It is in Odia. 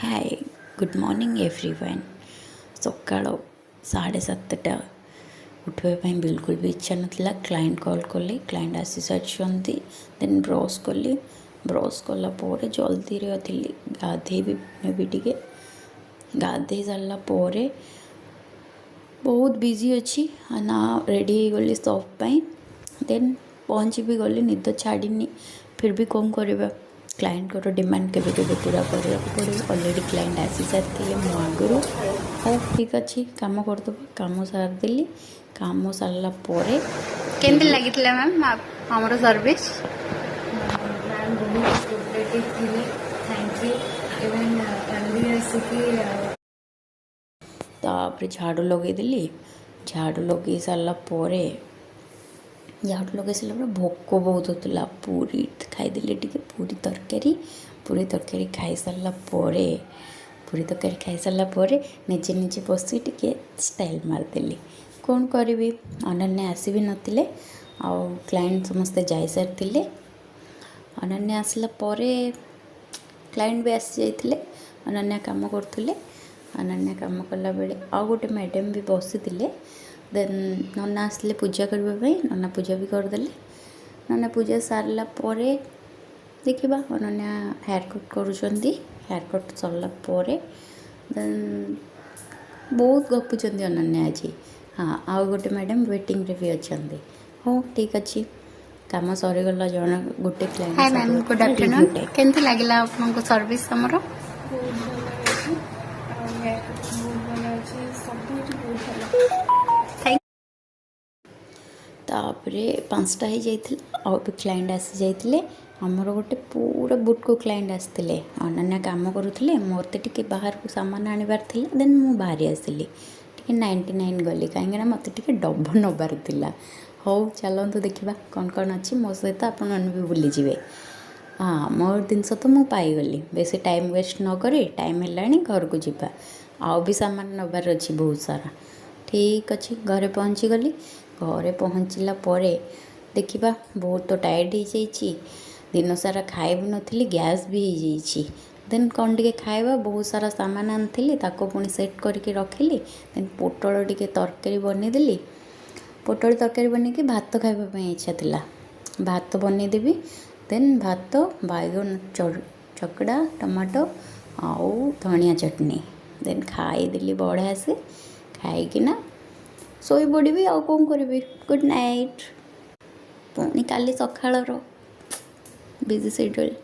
Hi, good morning everyone. ସକାଳ 7:30। ଉଠିବା ପାଇଁ ବିଲକୁଲ ବି ଇଚ୍ଛା ନଥିଲା। କ୍ଲାଏଣ୍ଟ କଲ୍ କଲେ, କ୍ଲାଏଣ୍ଟ ଆସିସାରିଛନ୍ତି। ଦେନ୍ ବ୍ରସ୍ କଲି। ବ୍ରସ୍ କଲା ପରେ ଜଲ୍ଦିରେ ଥିଲି, ଗାଧେଇ ବି ନେବି ଟିକେ। ଗାଧେଇ ସାରିଲା ପରେ ବହୁତ ବିଜି ଅଛି ନା, ରେଡ଼ି ହେଇଗଲି ସପ୍ ପାଇଁ। ଦେନ୍ ପହଞ୍ଚି ବି ଗଲି। ନିଦ ଛାଡ଼ିନି, ଫିର୍ ବି କ'ଣ କରିବା? କ୍ଲାଏଣ୍ଟଙ୍କର ଡିମାଣ୍ଡ କେବେ କେବେ ପୁରା କରିବାକୁ ପଡ଼ିବ। ଅଲରେଡ଼ି କ୍ଲାଏଣ୍ଟ ଆସିସାରିଥିଲେ ମୋ ଆଗରୁ। ହଉ, ଠିକ୍ ଅଛି, କାମ କରିଦେବା। କାମ ସାରିଦେଲି। କାମ ସାରିଲା ପରେ କେମିତି ଲାଗିଥିଲା ମ୍ୟାମ୍ ଆମର ସର୍ଭିସ୍? ମ୍ୟାମ୍ ବହୁତ କୋଅପରେଟିଭ୍ ଥିଲେ। Thank you. Even କାଲି ଆସିକି ତାପରେ ଝାଡ଼ୁ ଲଗେଇଦେଲି। ଝାଡ଼ୁ ଲଗେଇ ସାରିଲା ପରେ ଭୋକ ବହୁତ ହେଉଥିଲା। ପୁରୀ ଖାଇଦେଲି ଟିକେ, ପୁରୀ ତରକାରୀ। ପୁରୀ ତରକାରୀ ଖାଇସାରିଲା ପରେ ନିଜେ ନିଜେ ବସି ଟିକେ ଷ୍ଟାଇଲ୍ ମାରିଦେଲି। କ'ଣ କରିବି? ଅନନ୍ୟା ଆସି ବି ନଥିଲେ ଆଉ କ୍ଲାଏଣ୍ଟ ସମସ୍ତେ ଯାଇସାରିଥିଲେ। ଅନନ୍ୟା ଆସିଲା ପରେ କ୍ଲାଏଣ୍ଟ ବି ଆସିଯାଇଥିଲେ। ଅନନ୍ୟା କାମ କରୁଥିଲେ। ଅନନ୍ୟା କାମ କଲାବେଳେ ଆଉ ଗୋଟେ ମ୍ୟାଡ଼ାମ୍ ବି ବସିଥିଲେ। ଦେନ୍ ନନା ଆସିଲେ ପୂଜା କରିବା ପାଇଁ। ନନା ପୂଜା ବି କରିଦେଲେ। ନନା ପୂଜା ସାରିଲା ପରେ ଦେଖିବା, ଅନନ୍ୟା ହେୟାର୍ କଟ୍ କରୁଛନ୍ତି। ହେୟାର୍ କଟ୍ ସରିଲା ପରେ ଦେନ୍ ବହୁତ ଗପୁଛନ୍ତି ଅନନ୍ୟା ଆଜି। ହଁ, ଆଉ ଗୋଟେ ମ୍ୟାଡ଼ାମ୍ ୱେଟିଂରେ ବି ଅଛନ୍ତି। ହଉ, ଠିକ୍ ଅଛି, କାମ ସରିଗଲା। ଜଣେ ଗୋଟେ ହାଏ client. Ma'am, good afternoon. କେମିତି ଲାଗିଲା ଆପଣଙ୍କୁ ସର୍ଭିସ୍ ଆମର? ବହୁତ ଭଲ ଅଛି ଆଉ ହେୟାର କଟ୍ ବହୁତ ଭଲ ଅଛି। ସବୁ ଏଠି ବହୁତ ଭଲ। Thank ତାପରେ 5ଟା ହେଇଯାଇଥିଲା ଆଉ ବି କ୍ଲାଏଣ୍ଟ ଆସିଯାଇଥିଲେ। ଆମର ଗୋଟେ ପୁରା ବୁଟକୁ କ୍ଲାଏଣ୍ଟ ଆସିଥିଲେ। ଅନନ୍ୟା କାମ କରୁଥିଲେ। ମୋତେ ଟିକେ ବାହାରକୁ ସାମାନ ଆଣିବାର ଥିଲା। ଦେନ୍ ମୁଁ ବାହାରି ଆସିଲି ଟିକେ। 99 ଗଲି, କାହିଁକିନା ମୋତେ ଟିକେ ଡବ ନେବାର ଥିଲା। ହଉ, ଚାଲନ୍ତୁ ଦେଖିବା କ'ଣ କ'ଣ ଅଛି। ମୋ ସହିତ ଆପଣମାନେ ବି ବୁଲିଯିବେ। ହଁ, ମୋ ଜିନିଷ ତ ମୁଁ ପାଇଗଲି। ବେଶୀ ଟାଇମ୍ ୱେଷ୍ଟ ନ କରି, ଟାଇମ୍ ହେଲାଣି, ଘରକୁ ଯିବା। ଆଉ ବି ସାମାନ ନେବାର ଅଛି ବହୁତ ସାରା। ଠିକ୍ ଅଛି, ଘରେ ପହଞ୍ଚିଗଲି। ଘରେ ପହଞ୍ଚିଲା ପରେ ଦେଖିବା, ବହୁତ ତ ଟାୟାର୍ଡ଼ ହେଇଯାଇଛି। ଦିନସାରା ଖାଇ ବି ନଥିଲି, ଗ୍ୟାସ୍ ବି ହେଇଯାଇଛି। ଦେନ୍ କ'ଣ ଟିକେ ଖାଇବା? ବହୁତ ସାରା ସାମାନ ଆଣିଥିଲି, ତାକୁ ପୁଣି ସେଟ୍ କରିକି ରଖିଲି। ଦେନ୍ ପୋଟଳ ଟିକେ ତରକାରୀ ବନେଇଦେଲି। ପୋଟଳ ତରକାରୀ ବନେଇକି ଭାତ ଖାଇବା ପାଇଁ ଇଚ୍ଛା ଥିଲା। ଭାତ ବନେଇଦେବି। ଦେନ୍ ଭାତ, ବାଇଗଣ ଚକଡ଼ା, ଟମାଟୋ ଆଉ ଧନିଆ ଚଟଣି। ଦେନ୍ ଖାଇଦେଲି ବଢ଼ିଆ ସେ। ଖାଇକିନା ଶୋଇପଡ଼ିବି, ଆଉ କ'ଣ କରିବି? Good night. ପୁଣି କାଲି ସକାଳର ବିଜି ସେଡ୍ୟୁଲ୍।